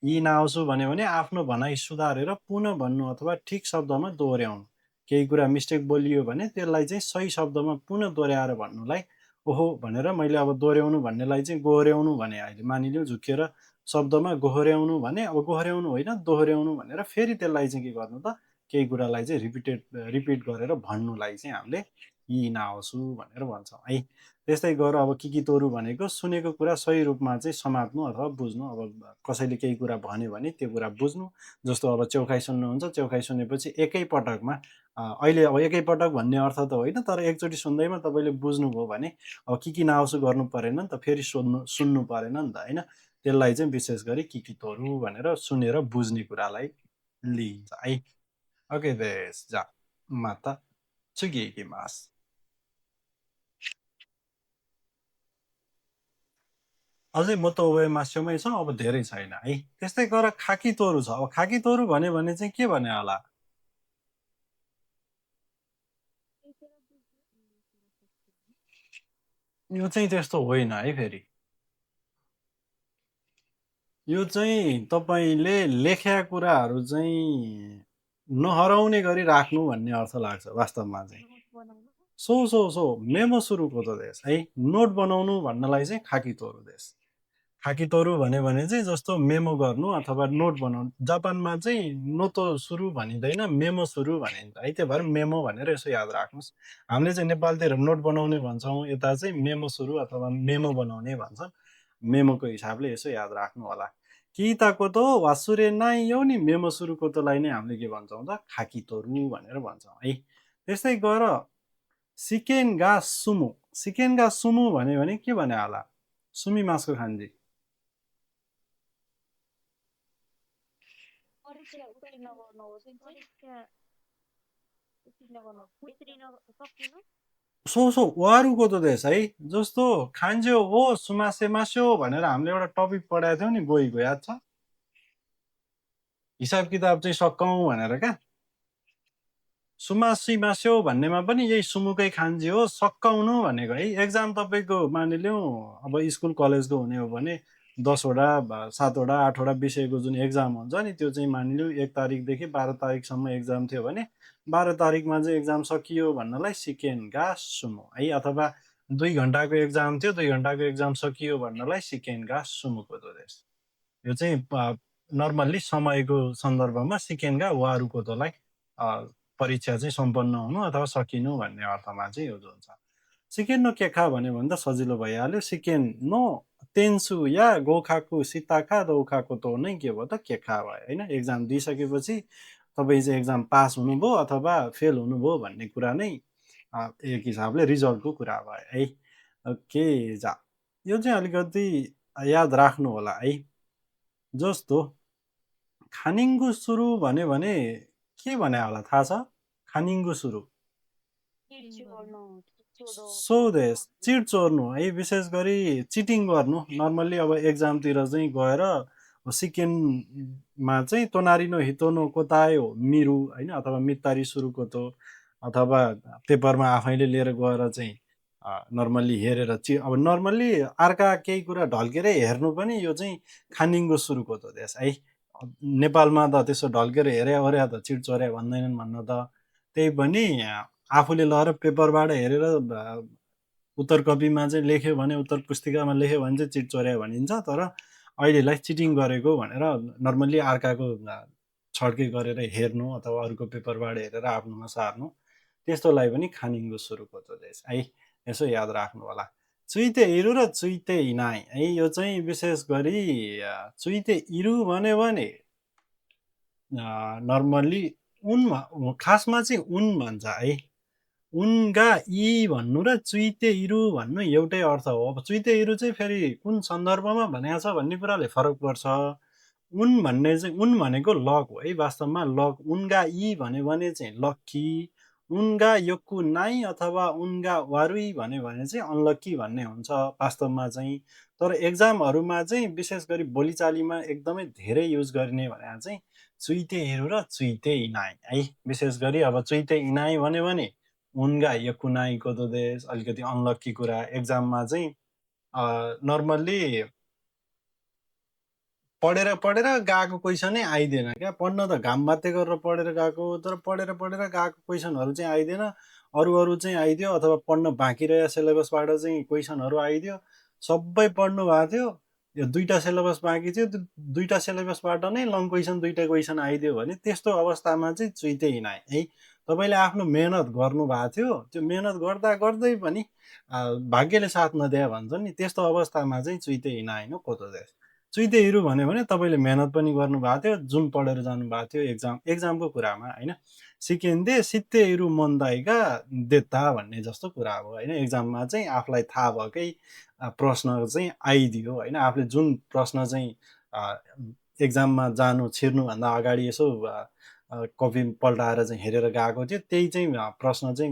यी नाओसु भन्यो भने आफ्नो भनाइ सुधारेर पुनः भन्नु अथवा ठिक शब्दमा दोहोऱ्याउनु। केही कुरा मिस्टेक बोलियो भने त्यसलाई चाहिँ सही शब्दमा पुनः दोहोऱ्याएर भन्नुलाई ओहो भनेर मैले अब दोहोऱ्याउनु भन्नेलाई चाहिँ गोहोऱ्याउनु भने अहिले मानिलिउँ झुक्किएर शब्दमा गोहोऱ्याउनु भने अब गोहोऱ्याउनु होइन दोहोऱ्याउनु भनेर फेरि त्यसलाई चाहिँ के गर्नु त केही कुरालाई चाहिँ रिपिट गरेर भन्नुलाई चाहिँ हामीले यी नाओसु भनेर भन्छौँ है। त्यस्तै गरेर अब किकितोरु भनेको सुनेको कुरा सही रूपमा चाहिँ समात्नु अथवा बुझ्नु। अब कसैले केही कुरा भन्यो भने त्यो कुरा बुझ्नु। जस्तो अब चौखाइ सुन्नुहुन्छ चौखाइ सुनेपछि एकै पटकमा अहिले अब एकै पटक भन्ने अर्थ त होइन तर एकचोटि सुन्दैमा तपाईँले बुझ्नुभयो भने अब कि नाओसु गर्नु परेन नि त फेरि सुन्नु परेन नि त होइन। त्यसलाई चाहिँ विशेष गरी किकितोरु भनेर सुनेर बुझ्ने कुरालाई लिइन्छ है। ओके देश जा माता सुगी इकिमास। अझै म त ओए मास्योमै छ अब धेरै छैन है। त्यस्तै गरेर खाकीतोरु छ। अब खाकीतोरु भन्यो भने चाहिँ के भन्यो होला? यो चाहिँ त्यस्तो होइन है। फेरि यो चाहिँ तपाईँले लेख्या कुराहरू चाहिँ नहराउने गरी राख्नु भन्ने अर्थ लाग्छ वास्तवमा चाहिँ। सो मेमो सुरुको त देश है। नोट बनाउनु भन्नलाई चाहिँ खाकीतोरु देश। खाकीतोरु भन्यो भने चाहिँ जस्तो मेमो गर्नु अथवा नोट बनाउनु। जापानमा चाहिँ नोतो सुरु भनिँदैन मेमो सुरु भनिन्छ है। त्यही भएर मेमो भनेर यसो याद राख्नुहोस्। हामीले चाहिँ नेपालतिर नोट बनाउने भन्छौँ यता चाहिँ मेमो सुरु अथवा मेमो बनाउने भन्छौँ। मेमोको हिसाबले यसो याद राख्नु होला। किताको त वासुरे नाइ यो नि मेमो सुरुको तलाई नै हामीले के भन्छौँ त खाकीतोरु भनेर भन्छौँ है। त्यस्तै गरेर सिकेनगा सुमु। सिकेनगा सुमु भन्यो भने के भन्यो होला? सुमी मासको खान्जी सो वारुको त देश है। जस्तो खान्ज्यो हो सुमासे मास्यो भनेर हामीले एउटा टपिक पढाएको थियौँ नि गोइको याद छ? हिसाब किताब चाहिँ सकौँ भनेर क्या। सुमासी मास्यो भन्नेमा पनि यही सुमुकै खान्जी हो सकाउनु भनेको है। एक्जाम तपाईँको मानिलिउँ अब स्कुल कलेजको हुने हो भने 10वटा 7वटा 8वटा विषयको जुन एक्जाम हुन्छ नि त्यो चाहिँ मानिलिउँ 1 तारिकदेखि 12 तारिकसम्म एक्जाम थियो भने 12 तारिकमा चाहिँ एक्जाम सकियो भन्नलाई सिकेनगा सुमु है। अथवा 2 घण्टाको एक्जाम थियो 2 घण्टाको एक्जाम सकियो भन्नलाई सिकेनगा सुमुको देश। यो चाहिँ नर्मल्ली समयको सन्दर्भमा सिकेनगा वारुको तलाई परीक्षा चाहिँ सम्पन्न हुनु अथवा सकिनु भन्ने अर्थमा चाहिँ यो हुन्छ। सिकेन नो केखा भन्यो भने त सजिलो भइहाल्यो। सिकेन नो तेन्सु या गोखाको सिताखा दौखाको तो नै के भयो त केखा भयो होइन। एक्जाम दिइसकेपछि तपाईँ चाहिँ एक्जाम पास हुनुभयो अथवा फेल हुनुभयो भन्ने कुरा नै एक हिसाबले रिजल्टको कुरा भयो है। ओके जा यो चाहिँ अलिकति याद राख्नु होला है। जस्तो खानिङ्गु सुरु भन्यो भने के भने होला थाहा छ? खानिङ्गु सुरु सोधेस चिट चोर्नु है, विशेष गरी चिटिङ गर्नु। नर्मल्ली अब एक्जामतिर चाहिँ गएर सेकेन्डमा चाहिँ तोनारिनो हितोनो कोतायो मिरु होइन, अथवा मितारी सुरु कोतो, अथवा पेपरमा आफैले लिएर गएर चाहिँ नर्मल्ली हेरेर अब नर्मल्ली अर्का केही कुरा ढल्केरै हेर्नु पनि यो चाहिँ खानिङ्गो सुरु कोतो देश है। नेपालमा त त्यसो ढल्केर हेरे ओरे त चिट चोर्या भन्दैनन् भन्न त, त्यही पनि आफूले लगेर पेपरबाट हेरेर उत्तर कपीमा चाहिँ लेख्यो भने, उत्तर पुस्तिकामा लेख्यो भने चाहिँ चिट चोर्या भनिन्छ। तर अहिलेलाई चिटिङ गरेको भनेर नर्मल्ली अर्काको छड्के गरेर हेर्नु अथवा अरूको पेपरबाट हेरेर आफ्नोमा सार्नु, त्यस्तोलाई पनि खानिङ्गो सुरु कोतो देश है। यसो याद राख्नु होला। चुइते इरु र चुइते इनाई है, यो चाहिँ विशेष गरी चुइते इरु भन्यो भने नर्मल्ली उनमा खासमा चाहिँ उन भन्छ है। उनगा यी भन्नु र चुइते इरु भन्नु एउटै अर्थ हो। अब चुइते इरु चाहिँ फेरि कुन सन्दर्भमा भनेको छ भन्ने कुराले फरक पर्छ। उन भन्ने चाहिँ उन भनेको लक हो है, वास्तवमा लक। उनगा यी भन्यो भने चाहिँ लक्की, उनगा योक्कु नाई अथवा उनगा वारुई भन्यो भने चाहिँ अनलक्की भन्ने हुन्छ वास्तवमा चाहिँ। तर एक्जामहरूमा चाहिँ विशेष गरी बोलीचालीमा एकदमै धेरै युज गर्ने भने चाहिँ चुइते इरु र चुइते इनाई है। विशेष गरी अब चुइते इनाई भन्यो भने उनगा योक्कु नाई कोतो देश, अलिकति अनलक्की कुरा। एक्जाममा चाहिँ नर्मल्ली पढेर गएको क्वेसनै आइदिएन क्या। पढ्न त घाम बात्ते गरेर पढेर गएको, तर पढेर गएको क्वेसनहरू चाहिँ आइदिएन। अरू चाहिँ आइदियो, अथवा पढ्न बाँकी रहेको सिलेबसबाट चाहिँ क्वेसनहरू आइदियो। सबै पढ्नु भएको थियो, यो दुईवटा सिलेबस बाँकी थियो, त्यो दुईवटा सिलेबसबाट नै लङ क्वेसन दुईवटा क्वेसन आइदियो भने त्यस्तो अवस्थामा चाहिँ चुइते इनाई है। तपाईँले आफ्नो मेहनत गर्नु भएको थियो, त्यो मेहनत गर्दै पनि भाग्यले साथ नदिए भन्छ नि, त्यस्तो अवस्थामा चाहिँ चुइते इनाई न कोतो देश। चुइते इरु भन्यो भने तपाईँले मेहनत पनि गर्नु भएको थियो, जुन पढेर जानु भएको थियो एक्जामको कुरामा होइन। सिकेन्दे सित्ते इरु मनदाइका देत्ता भन्ने जस्तो कुरा हो होइन। एक्जाममा चाहिँ आफूलाई थाहा भएकै प्रश्न चाहिँ आइदियो होइन। आफूले जुन प्रश्न चाहिँ एक्जाममा छिर्नुभन्दा अगाडि यसो कपी पल्टाएर चाहिँ हेरेर गएको थियो, त्यही चाहिँ प्रश्न चाहिँ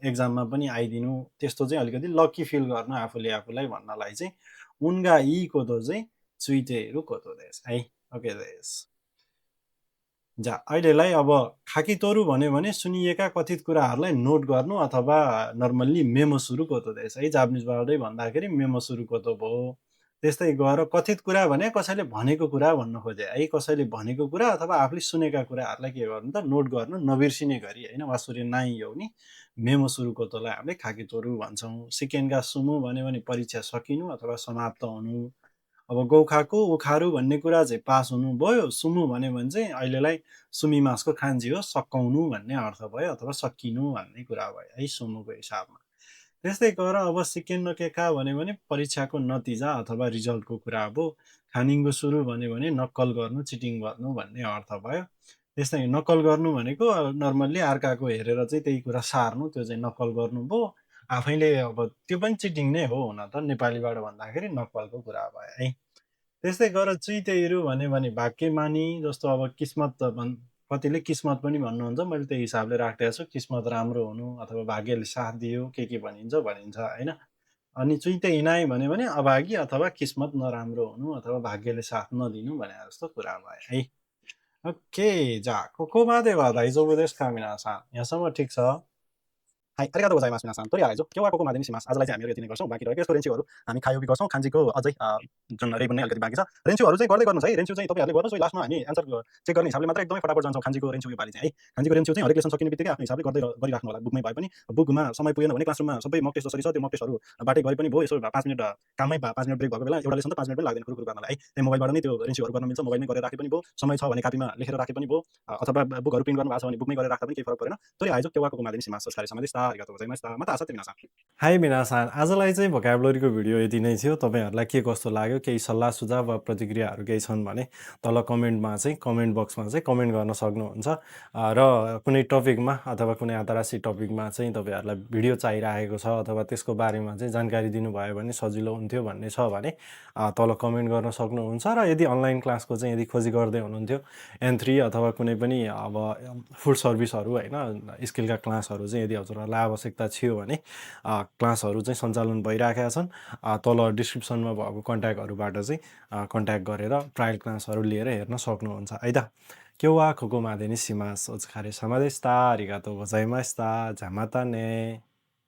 एक्जाममा पनि आइदिनु, त्यस्तो चाहिँ अलिकति लक्की फिल गर्नु आफूलाई भन्नलाई चाहिँ उनगा यी कोतो चाहिँ चुइते इरु कोतो देश है। ओके देश जा अहिलेलाई अब खाकी तोरु भन्यो भने सुनिएका कथित कुराहरूलाई नोट गर्नु अथवा नर्मल्ली मेमो सुरु कोतो देश है। जापानिजबाटै भन्दाखेरि मेमो सुरु कोतो भयो। त्यस्तै गएर कथित कुरा भने कसैले भनेको कुरा भन्नु खोजे है। कसैले भनेको कुरा अथवा आफूले सुनेका कुराहरूलाई के गर्नु त नोट गर्नु, नबिर्सिने गरी होइन। वासुरी नाइ हो नि मेमो सुरु कोतोलाई हामीले खाकी तोरु भन्छौँ। सेकेन्डका सुमु भन्यो भने परीक्षा सकिनु अथवा समाप्त हुनु। अब गौखाको उखारु भन्ने कुरा चाहिँ पास हुनु भयो। सुमु भन्यो भने चाहिँ अहिलेलाई सुमिमासको खान्जी हो, सकाउनु भन्ने अर्थ भयो अथवा सकिनु भन्ने कुरा भयो है सुमुको हिसाबमा। त्यस्तै गरेर अब सेकेन्ड केका भन्यो भने परीक्षाको नतिजा अथवा रिजल्टको कुरा भयो। खानिङ्गो सुरु भन्यो भने नक्कल गर्नु, चिटिङ गर्नु भन्ने अर्थ भयो। त्यस्तै नक्कल गर्नु भनेको नर्मल्ली अर्काको हेरेर चाहिँ त्यही कुरा सार्नु, त्यो चाहिँ नक्कल गर्नु भयो। आफैले अब त्यो पनि चिटिङ नै हो हुन त, नेपालीबाट भन्दाखेरि नक्कलको कुरा भयो है। त्यस्तै गरेर चुइते इरु भन्यो भने भाग्यमानी, जस्तो अब किस्मत कतिले किस्मत पनि भन्नुहुन्छ, मैले त्यही हिसाबले राखेको छु। किस्मत राम्रो हुनु अथवा भाग्यले साथ दियो के भनिन्छ होइन। अनि चुइते इनाई भन्यो भने अभागी अथवा किस्मत नराम्रो हुनु अथवा भाग्यले साथ नदिनु भने जस्तो कुरा भयो है। ओके जा कोकोमा दे वा दाइजोबु देशु का मिनासान, यहाँसम्म ठिक छ। はい、ありがとうございます、皆さん。とりあえず、今日はここまでにします。आजलाई चाहिँ हामी यति नै गर्छौँ। बाँकी रहेको यस्तो रेन्चुहरू हामी खायोपी गर्छौँ। खान्जीको अझै जुन रेबुन्ने अलिकति बाँकी छ। रेन्चुहरू चाहिँ गर्दै गर्नुहोस् है। रेन्चु चाहिँ तपाईँहरूले गर्नुहोस्, लास्टमा हामी एन्सर चेक गर्ने हिसाबले मात्र एकदमै फटाफट जान्छौँ। खान्जीको रेन्चु यो पालि चाहिँ है। खान्जीको रेन्चु चाहिँ हरेक लेसन सकिने बित्तिकै आफ्नो हिसाबले गरिराख्नु होला। बुकमै भए पनि, बुकमा समय पुगेन भने क्लासरुममा सबै मक टेस्ट जसरी छ त्यो मक टेस्टहरू बाटै गरे पनि भयो। यसो 5 मिनट काममै 5 मिनट ब्रेक भएको बेला एउटा लेसन त 5 मिनट पनि लाग्दैन कुरकुर गर्नलाई है। त्यही मोबाइलबाट नै त्यो रेन्चुहरू गर्न मिल्छ। मोबाइलमै गरेर राखे पनि भयो। समय छ भने कापीमा लेखेर राखे पनि भयो। अथवा बुकहरू प्रिन्ट गर्नु भएको छ भने बुकमै गरेर राख्दा पनि केही फरक परेन। तो आइज केवाको माध्यम से मास्टर ありがとうございました。また明後日皆さん。हाई मिनासान, आजलाई चाहिँ भोकाबुलरीको भिडियो यति नै थियो। तपाईँहरूलाई के कस्तो लाग्यो, केही सल्लाह सुझाव वा प्रतिक्रियाहरू केही छन् भने तल कमेन्ट बक्समा चाहिँ कमेन्ट गर्न सक्नुहुन्छ। र कुनै टपिकमा अथवा कुनै अन्तर्राष्ट्रिय टपिकमा चाहिँ तपाईँहरूलाई भिडियो चाहिरहेको छ अथवा त्यसको बारेमा चाहिँ जानकारी दिनुभयो भने सजिलो हुन्थ्यो भन्ने छ भने तल कमेन्ट गर्न सक्नुहुन्छ। र यदि अनलाइन क्लासको चाहिँ यदि खोजी गर्दै हुनुहुन्थ्यो N3 अथवा कुनै पनि अब फुड सर्भिसहरू होइन, स्किलका क्लासहरू चाहिँ यदि हजुरहरूलाई आवश्यकता थियो भने क्लासहरू चाहिँ सञ्चालन भइराखेका छन्। तल डिस्क्रिप्सनमा भएको कन्ट्याक्टहरूबाट चाहिँ कन्ट्याक्ट गरेर ट्रायल क्लासहरू लिएर हेर्न सक्नुहुन्छ है त। 今日はここまでにします。お疲れ様でした。ありがとうございました。じゃあまたね。